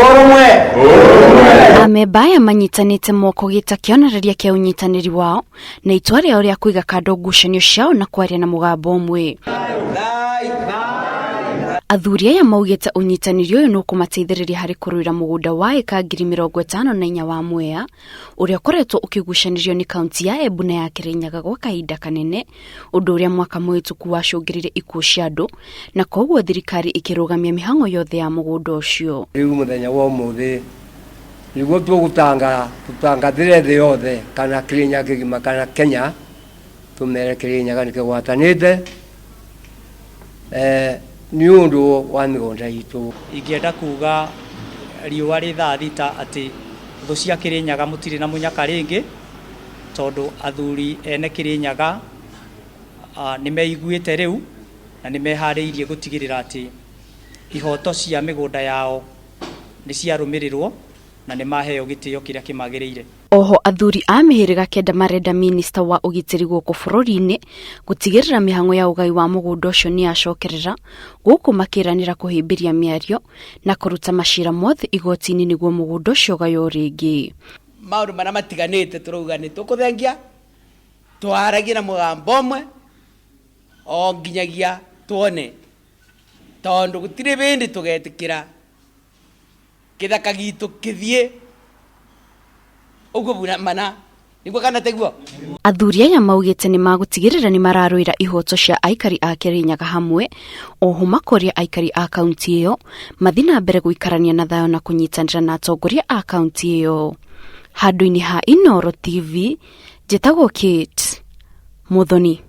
Ũrũmwe. Amemba aya manyitanĩte moko gĩta kĩonereria kĩa ũnyitanĩri wao na itua rĩao rĩa kũiga kando ngucanio ciao na kwaria na mũgambo ũmwe. Athuri aya maugĩte ũnyitanĩri ũyũ nĩũkũmateithĩrĩria harĩ kũrũĩra mũgũnda wa ĩka 54,000 wa Mwea ũrĩa ũkoretwo ũkĩgucanĩrio nĩ kaunti ya Embu na ya Kĩrĩnyaga gwa kahinda kanene, ũndũ ũrĩa mwaka mũhĩtũku wacũngĩrĩire ikuũ cia andũ na koguo thirikari ĩkĩrũgamia mĩhang'o yothe ya mũgũnda ũcio. Rĩu mũthenya wa ũmũthĩ nĩguo tũgũtanga tũtangathĩre thĩ yothe kana Kĩrĩnyaga kĩgima kana Kenya tũmere Kĩrĩnyaga nĩ kĩgwatanĩte eh, nĩ ũndũ wa mĩgũnda itũ. Ingĩenda kuga riũa rĩ thaa thita atĩ thũ cia Kĩrĩnyaga mũtirĩ na mũnyaka rĩngĩ, tondũ athuri ene Kĩrĩnyaga nĩ meiguĩte rĩu na nĩ meharĩirie gũtigĩrĩra atĩ ihoto cia mĩgũnda yao nĩ ciarũmĩrĩrwo na nĩ maheo gĩtĩo kĩrĩa kĩmagĩrĩire. Oho athuri a mĩhĩrĩga kenda marenda minista wa ũgitĩri gũkũ bũrũri-inĩ gũtigĩrĩra mĩhang'o ya ũgai wa mũgũnda ũcio nĩ yacokerera, gũkũ makĩranĩra kũhĩmbĩria mĩario na kũruta macira mothe igoti-inĩ nĩguo mũgũnda ũcio ũgaywo rĩngĩ. Maũndũ marĩa matiganĩte tũrauga nĩ tũkũthengia, twaragie na mũgambo ũmwe o nginyagia tuone, tondũ gũtirĩ bĩndĩ tũgetĩkĩra kĩthaka gitũ kĩthiĩ ũguo mana nĩguo kana tiguo. Athuri aya maugĩte nĩ magũtigĩrĩra nĩ mararũĩra ihoto cia aikari a Kĩrĩnyaga hamwe, oho makoria aikari a kaunti ĩyo mathiĩ na mbere gũikarania na thayũ na kũnyitanĩra na atongoria a kaunti ĩyo. Handũ-inĩ ha Inooro TV, njĩtagwo Kate Muthoni.